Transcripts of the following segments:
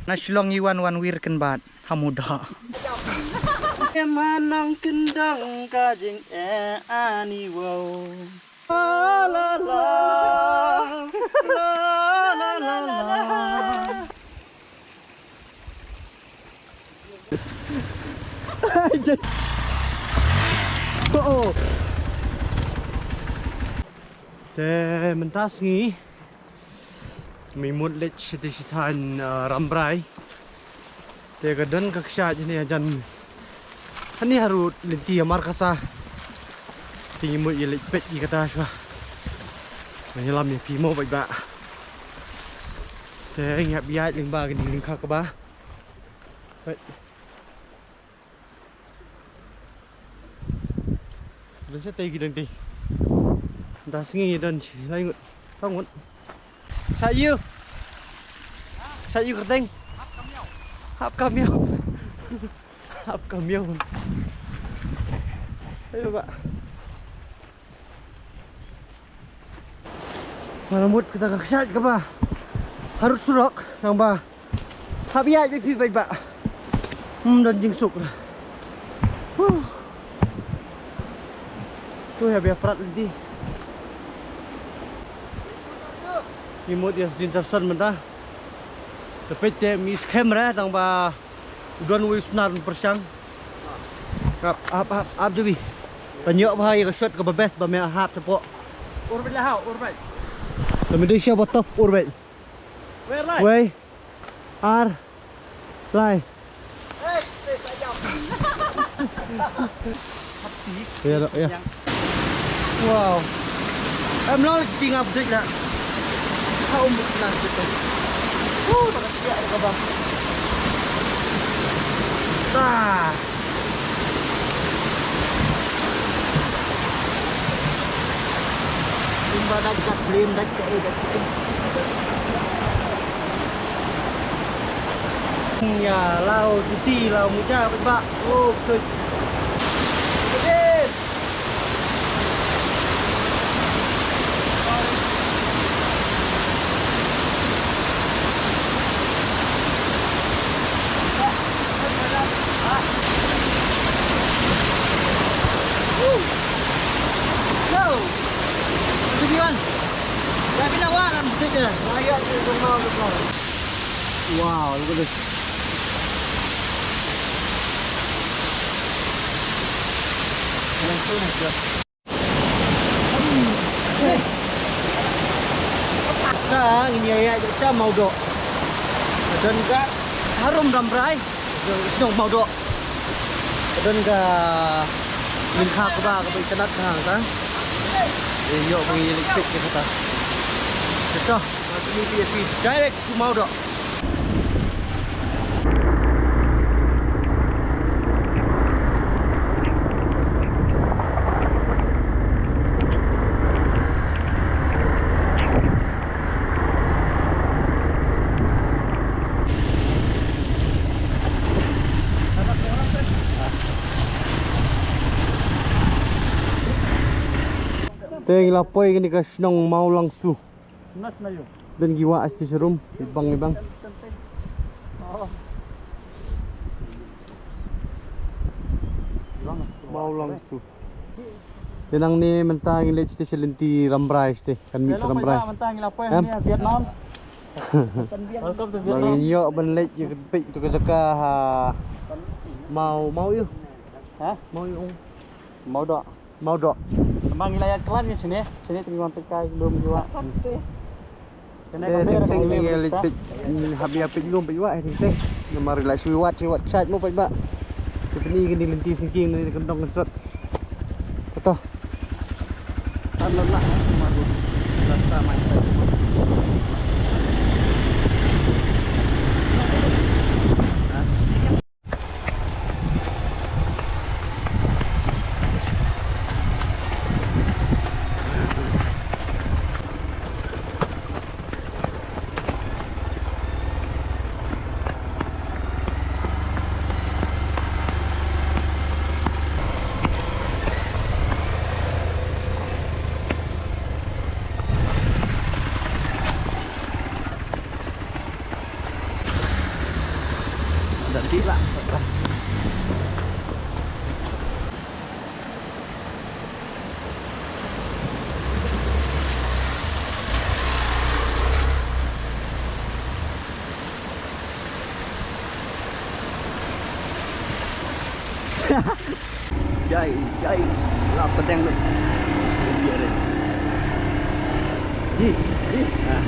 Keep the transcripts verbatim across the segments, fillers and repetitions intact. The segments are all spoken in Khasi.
Na Shillong i wan wan wir ken bat hamuda. Em hanang kendang ka jing e ani wow. La la la. La la la la. Oh. Te mynta sngi. Mimut leit shiti shita in, uh, Rambrai. Te ka don ka kshaid hynne hajan. Hynne harud lynti Amarkasa. Te ngi mut ïa leit peit ïa kata shwa. Ngi lam ïa phi mo bad ba. Te ngi hap ïaid lyngba kane lyngkha kaba. Peit. Don shatei ki don tei. Da sngi don shi lai ngut. Saw ngut. Sa yu. Sa yu kyrteng. Hap ka miaw. Hap ka miaw. Ayo ba. Malamut kita ka kshaid kaba harud surok nang ba. Hap ïaid bad phi bad ba. Hmm, don jingsuk. Huh. Tu ïa bia prat lynti. Imut ïa sdin tarson mynta. Te peit te mi skhem re tang ba. U don wei snar pyrshang. Hap, hap, hap, hap, jabi. Ban ïoh bha ïa ka shot kaba best ba me hap shapoh. Ur beit la hau, ur beit. Te me dei sha ba tough ur beit. Wei ar lai. Wei. Ar. Lai. Ïa, ïa. Wow. Em long lagi tinggal bedik lah. Kau mesti nak bedik. Oh, tak siap ada khabar. Dah. Kumba dait kat blim dait ka eh dait ka eh. Ïa, lau tuti, lau muja, bait ba. Oh, kut. Go! Tujuan. Dah kena wah dalam situ. Ayat tu semua tu. Wow, look at this. Langsung aja. Ka ngin ïa ïaid sha Mawdoh. Don ka harum Rambrai. Shnong Mawdoh. Don ka lyngkha kaba kaba itynnad ka hangta. Ïoh ba ngi leit peit ïa kata. Kata. Direct to Mawdoh. Te ngi la poi kane ka shnong Mawlangsu. Don ki wah asti sharum, ibang ibang. Mawlangsu. Te nangne mynta ngi leit sha lynti Rambrai sha, kan mih sha Rambrai. Mynta ngi la poi hangne Vietnam. Welcome to Vietnam. Ngi ïoh ban leit ïa ka peit tu ka jaka ha Maw, Maw ïu. Ha? Maw ïu. Mawdoh. Mawdoh. Ba ngi la ïa klan ïa shane, shane te ngi wan peit kai lum ki wah. Te ngi leit peit, hap ïa peit lum peit wah, eh, te. Namar la shu wad, shu wad sait mo peit ba. Te pyni kane lynti syngkien ne kyndong kynsot. Kato. Tan la la, namar la sa mai. Cantik lah. Jai, jai. Lap tedeng tu. Iya deh. Ji, ji. Ah.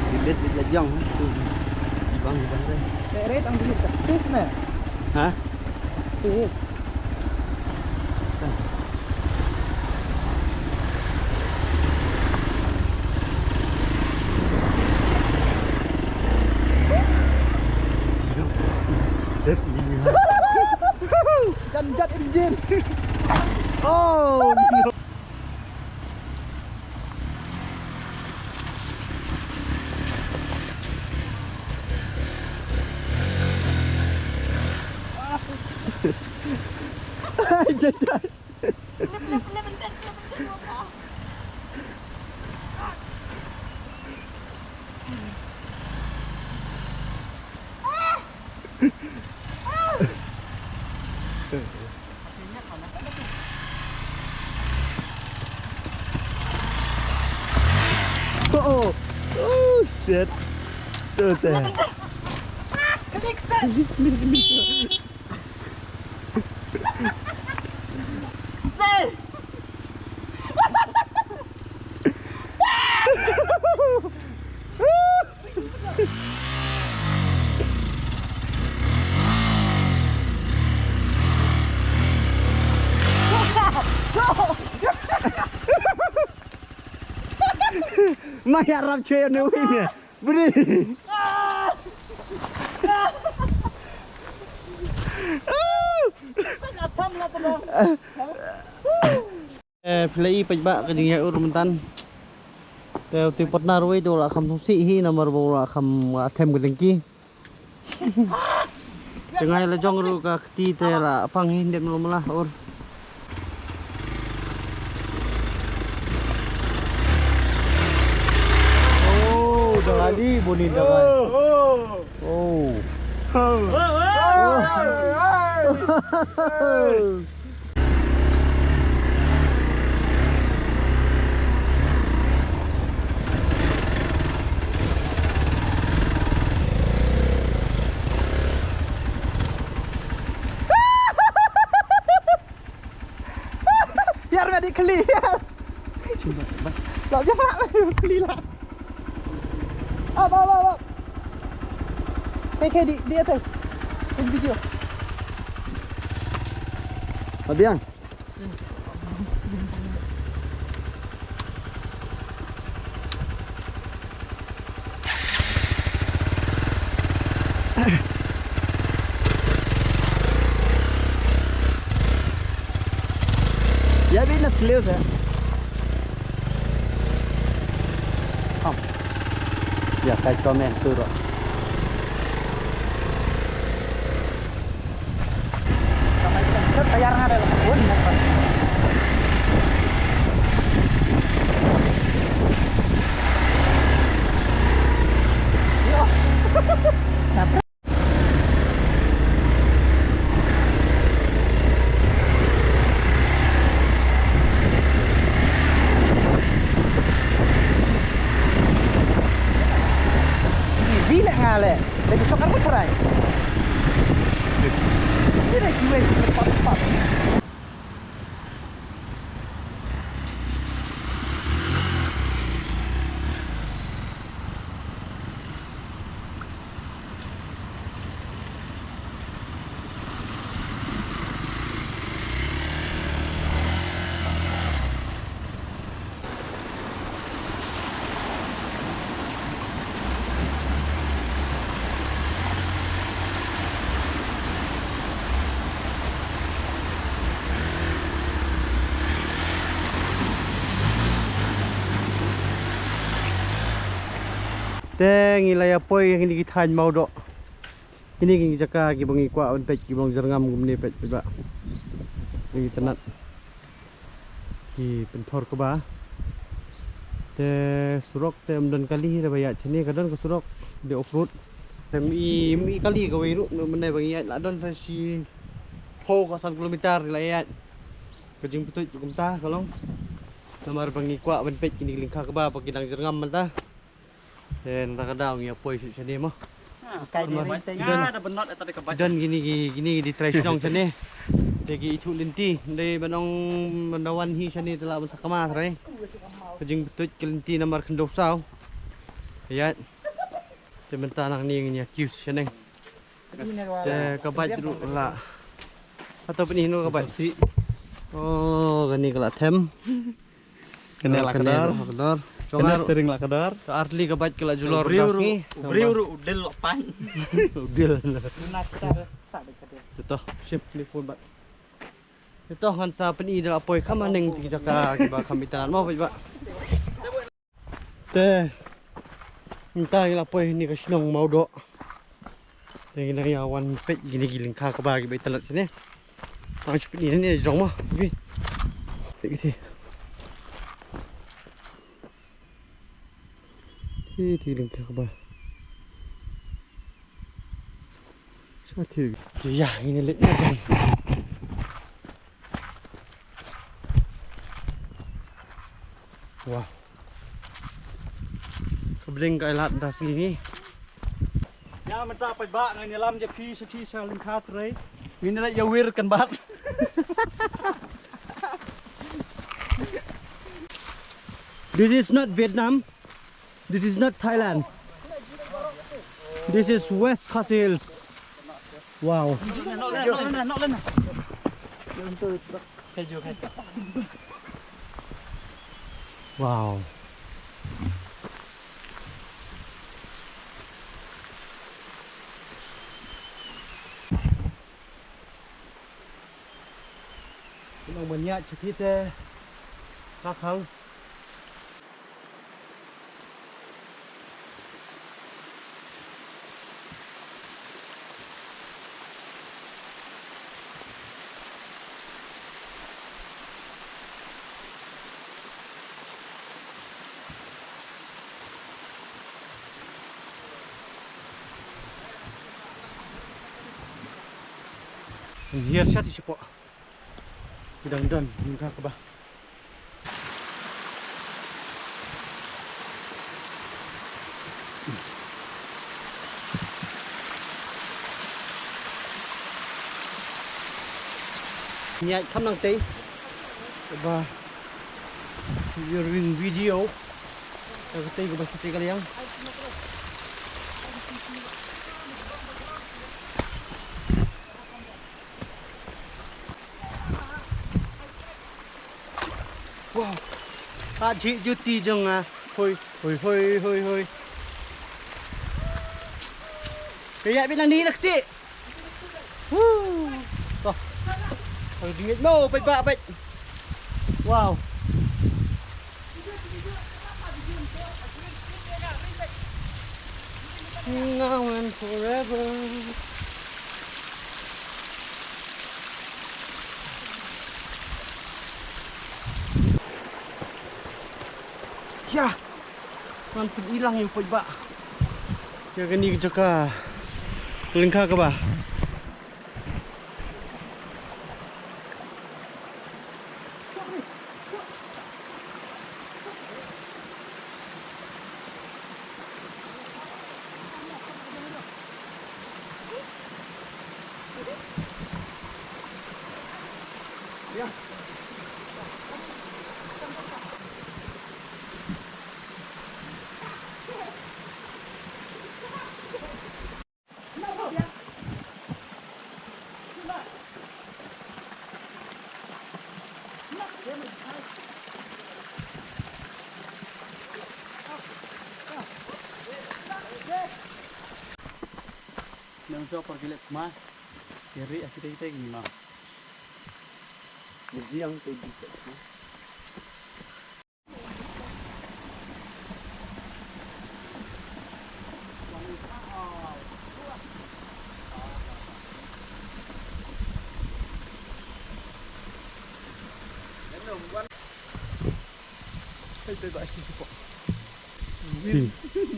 Bibit bit la jong. Bang bang deh. Ret ang bibit. Tis na. Ha? Tis. Janjat injin. Oh no. Jai, jai. Oh, oh, oh, shit. Tuh, tuh. Ma ïarap shuwa ïa une u ne. Bri. Eh, phi la i paidbah ka jingïaid ur mynta. Te uto u partner uwei te u la kham sngewsih hi namar ba u la kham, ah, them ka jingki. Te nga la jong ruh ka kti te la pang hi, ndem ruh mala ur. Oh, da ngai di buni da ngai. Oh. Oh. Ïar ma di kli ïar. Cuba, cuba. Lah, ïar ma kli lah. Ap, ap, ap, ap. Hey, hey, di, di atas. Ini video. Abiang. Ïa bit na tliw sa. Kham. Ïa kai comment tu ruh. Easy leh nga leh. Leh ki chok ar ka chrai. Ni dei kiwei shi pap pap. Te ngi la ïa poi ïa kine ki thaiñ Mawdoh. Kine ki jaka kiba ngi kwah ban peit, kiba long jyrngam kumne, peit, peit ba. Ngi tnat. Ki pynthor kaba. Te surok te ym don kali, da ba ïaid shane ka don ka surok, dei off road. Te ym i, ym i kali kawei ruh, mynne ba ngi ïaid la don sa shiphew ka san kilometer la ïaid. Ka jingpynthup kumta ka long. Namar ba ngi kwah ban peit kine ki lyngkha kaba, ba ki dang jyrngam mynta. Te nangta ka daw ngi ïa poi shuh shane mo. Ah, kai di ring teng. Don, ah, da ban not, eh, tadi ka bike. Don kine ki, kine ki di trai shnong shane. Te ki ithuh lynti, dei ban ong ban da wan hi shane te lah ban sakma trai. Ka jingpynthup ka lynti namar khyndew saw. Ïa. Te mynta nangne ngin ïa kiew shaneng. Te ka bike ruh la. Hato pyni hino ka bike? Oh, kane ka la them. Kane la ka dor. Kane la ka dor. Kane steering la ka dor. Ka ar tylli ka bike ka la julor. U briew ruh, u briew ruh u dil la pan. U dil. Ito, shim ni phone bad. Ito ngan sa pyni da la poi kham haneng ki jaka kiba kham itynnad mo, bad ba. Te mynta ngi la poi ha kane ka shnong Mawdoh. Te ngi nang ïa wan peit kine ki lyngkha kaba kiba itynnad shane. Ngan shu peit ne ne jong mo. Peit kiti. Peit kiti lyngkha kaba. Sa ti. Ïa, ngi leit na jong. Wah. Ka bling ka lad da sngi ni. Ïa mynta paidbah, ngin ïalam ïa phi sha phi sha lyngkha trei. Ngin ïa leit ïa wir kan bat. This is not Vietnam. This is not Thailand. This is West Khasi Hills. Wow. Wow. Nang ban ïaid sha phi te. Ka khang. Hiar sha ti shapoh. Ki dang don lyngkha kaba. Ngi ïaid kham nangtei. Ba you're doing video. Ka tei kaba shatei ka liang. Wow. Ka jingjuti jong nga. Hoi, hoi, hoi, hoi, hoi. Kaya bilang ni nakti. Woo. Toh. Hoi, dingit mo, bait ba, bait. Wow. Now and forever. Ïa. Ngan pyni lang ïa u paidbah. Ïa kane ka jaka lyngkha kaba. Nang jop par gilet ma. Kiri asite kita gini ma. Jiang te bisa.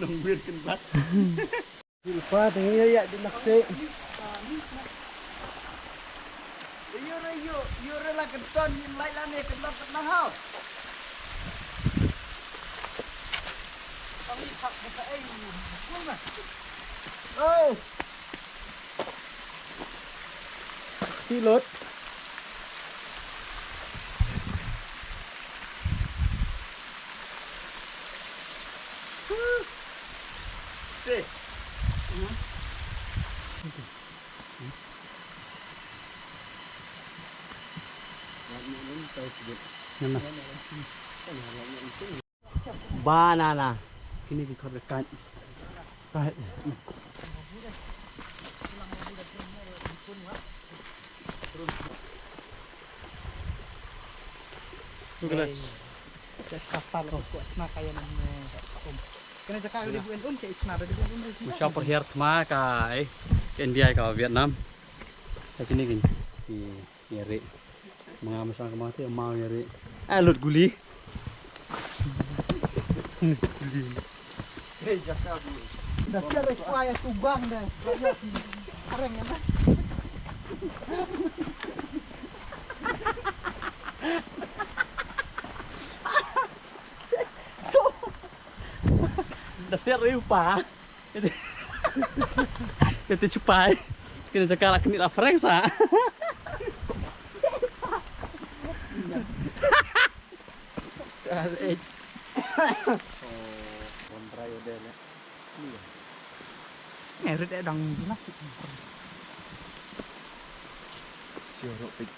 Nong wir kan bat. Di lepa tang ïa ïa di nak te. Ïa re ïa, ïa re la kan ton yin lai la ne kan ton kan hau. Tang ni tak buka ai. Oh. Pilot. Banana. Kini ki khot ka kan. Kan. Look at this. Ka sna ka ïa nam. Kane jaka ïa di bun un ke sna da di bun un. Ku shop per hiar thma ka, eh, ka India ka Vietnam. Ka kini kin. Ki ïa ri. Manga masang ka mati mau ïa ri. Eh, lut guli. Hei, jaka bu. Dah siap dah kuai tu bang dah. Banyak di kareng ya. Dah siap riu pa. Kata cupai. Kena cakap lah kena lah prank sa. Kali. Oh, kontrai udah lah. Ni ya. Eh, rit eh dang jelas. Siorok pek.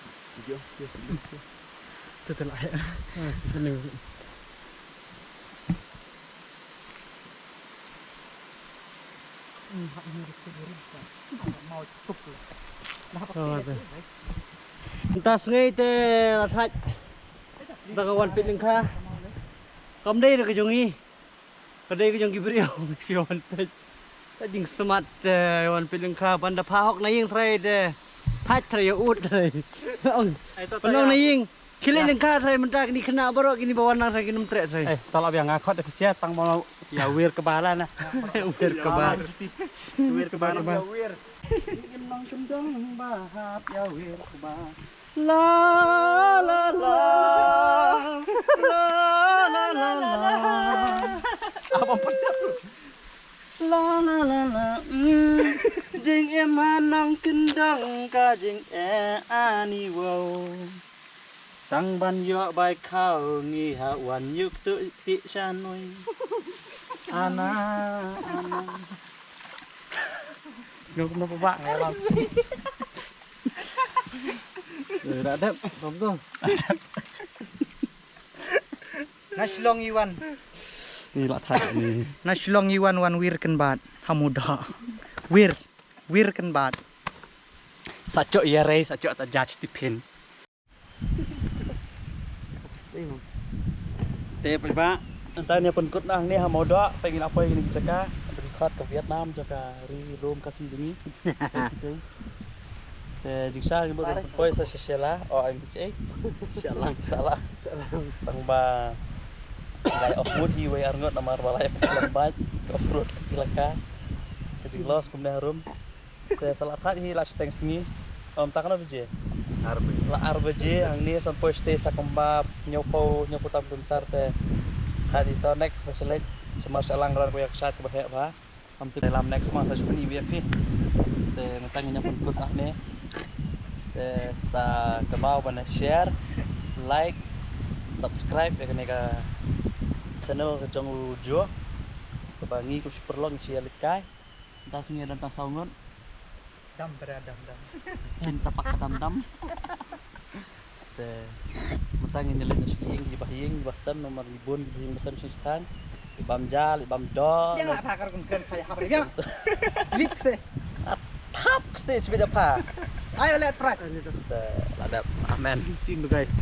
Jauh, jauh, jauh. Tu tu lah ya. Ah, sini. Mynta sngi te la thait da ka wan pit lyngkha. Kam dei da ka jong i, ka dei ka jong ki briew. Shi wan pit. Ka jingsmat te wan pit lyngkha ban da pha hok na ïing trai te. Thait trai ïa ut trai. Ong. Ai, to, to, ong ïa na ïing. Khie leit lyngkha trai mynta kini khynnah baroh kini ba wan nang trai kini ym treh trai. Eh, to lah biang nga khot da phi sia tang ba ïa wir kaba la na. Wir kaba. Wir kaba na. Wir. Ngim nang sum dong ba hap ïa wir kaba. La la la. La la la la. Apa pun. La la la la. Mm. Jingim ha nongkyndong ka jingeh ani wow. Tang ban ïoh bai khaw ngi ha wan ïuk tu ti shanoi. Ana, ana. Sngewbha kumno ba. Eh, dah dep, rom tu. Na Shillong i wan. Ni la thait ni. Na Shillong i wan wan wir kan bat. Hamuda. Wir. Wir kan bat. Sa chok ïa rei, sa chok ta judge Stephen. Te pynba, ynda ngi pynkut hangne ha Mawdoh, pynban ngi la poi kine ki jaka, pynkhot ka Vietnam, jaka ri Rom Khasi jong ngi. Te jingshisha ngi poi sa sha Shella, o ai ngi eh. Shallang. Shallang. Tang ba lai off road hi wei arngut namar ba lai off road bike, off road ki laka. Ka jinglos kumne harum. Te sa la thait hi la shiteng sngi. Ym, ta katno baje? Ar baje. La ar baje, hangne sa poi shatei sa kumba hynñiewphew, hynñiewphew tam kilometer te. Thait hi to next sa shaleit. Shamar shalang ran ko ïa ka shait kaba heh bha. Ym, te lam next ma sa shu pyni ïa phi. Te mynta ngin ïa pynkut hangne. Te sa kynmaw ban share, like, subscribe ïa kane ka channel ka jong u Joe. Kaba ngi kum shi paralok ngi shu ïa leit kai. Mynta sngi don tang saw ngut. Dam, tada, dam, dam. Shin tapak ka dam dam. Te mynta ngin ïa leit na sha ïing, ïa ba ïing, ïa ba sem, namar ngi bun ïa ba ïing ba sem shisha tang. Ïa bam ja, ïa bam doh. Biang la pha kar kum kren pha ïa ha bri biang. Lik se. Ah, thap kste sibit ïa pha. Ai la prak. Te la dep. Amen. See you guys.